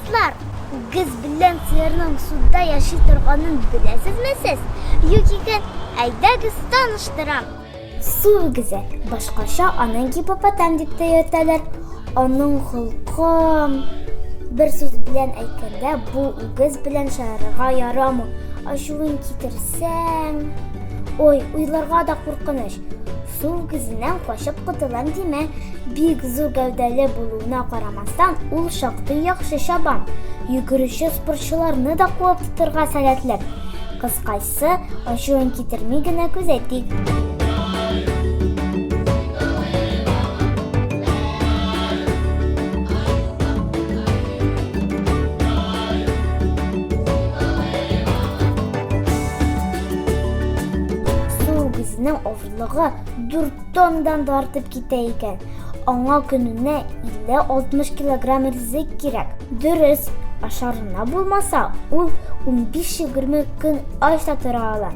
Дуслар, үгез белән сыерның суда яши торганын беләсезме сез? Юк икән, әйдәгез таныштырам. Су үгезе, башкача аны гипопотам дип тә йөртәләр. Аның холкы, бер сүз белән әйткәндә, бу үгез белән шаярырга ярамый. Ачуын китерсәң, ой, уйларга да куркыныч. Су үгезеннән качып котылам димә. Бик зур гәүдәле булуына карамастан, ул шактый яхшы чаба. Йөгерүче спортчыларны да куып тотырга сәләтле. Кыскасы, ачуын китерми генә күзәтик. Су үгезенең авырлыгы 4 тоннадан да артып китә икән. Аңа көненә 50-60 килограмм ризык кирәк. Дөрес, ашарына булмаса, ул 15-20 көн ач та тора ала.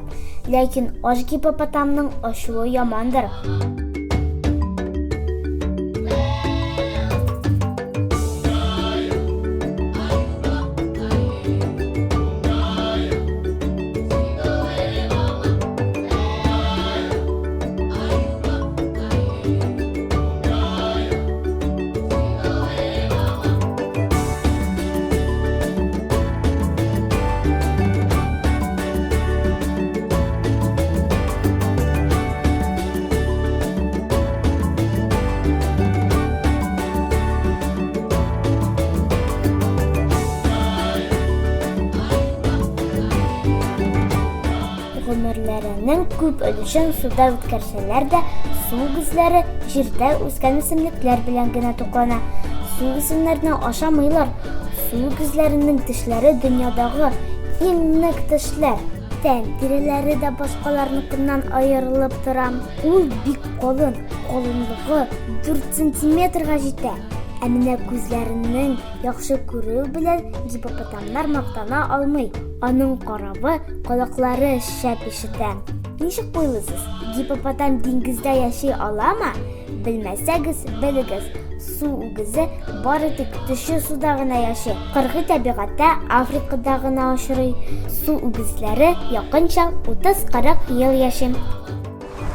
Ләкин ач гипопотамның ачуы ямандыр. Гомерләренең күп өлешен суда үткәрсәләр дә, су үгезләре җирдә үскән үсемлекләр белән генә туклана. Су үсемнәрне ашамыйлар. Су үгезләренең тешләре дөньядагы иң нык тешләр. Тән тиреләре дә башкаларныкыннан аерылып тора. Ул бик калын, калынлыгы 4 сантиметрга җитә. Ә менә күзләренең яхшы күрүе белән гипопотамнар мактана алмый. Аның каравы, колаклары шәп ишетә. Ничек уйлыйсыз, гипопотам диңгездә яши аламы? Белмәсәгез, белегез, су үгезе бары тик төче суда гына яши. Кыргый табигатьтә Африкада гына очрый. Су үгезләре якынча 30-40 ел яши.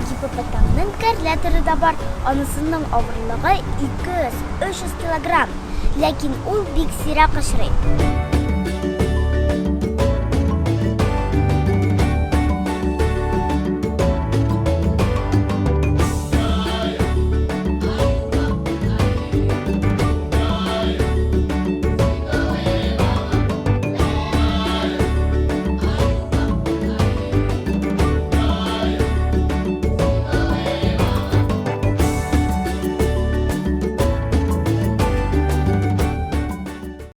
Гипопотамның кәрлә төре дә бар, анысының авырлыгы 200-300 килограмм. Ләкин ул бик сирәк очрый.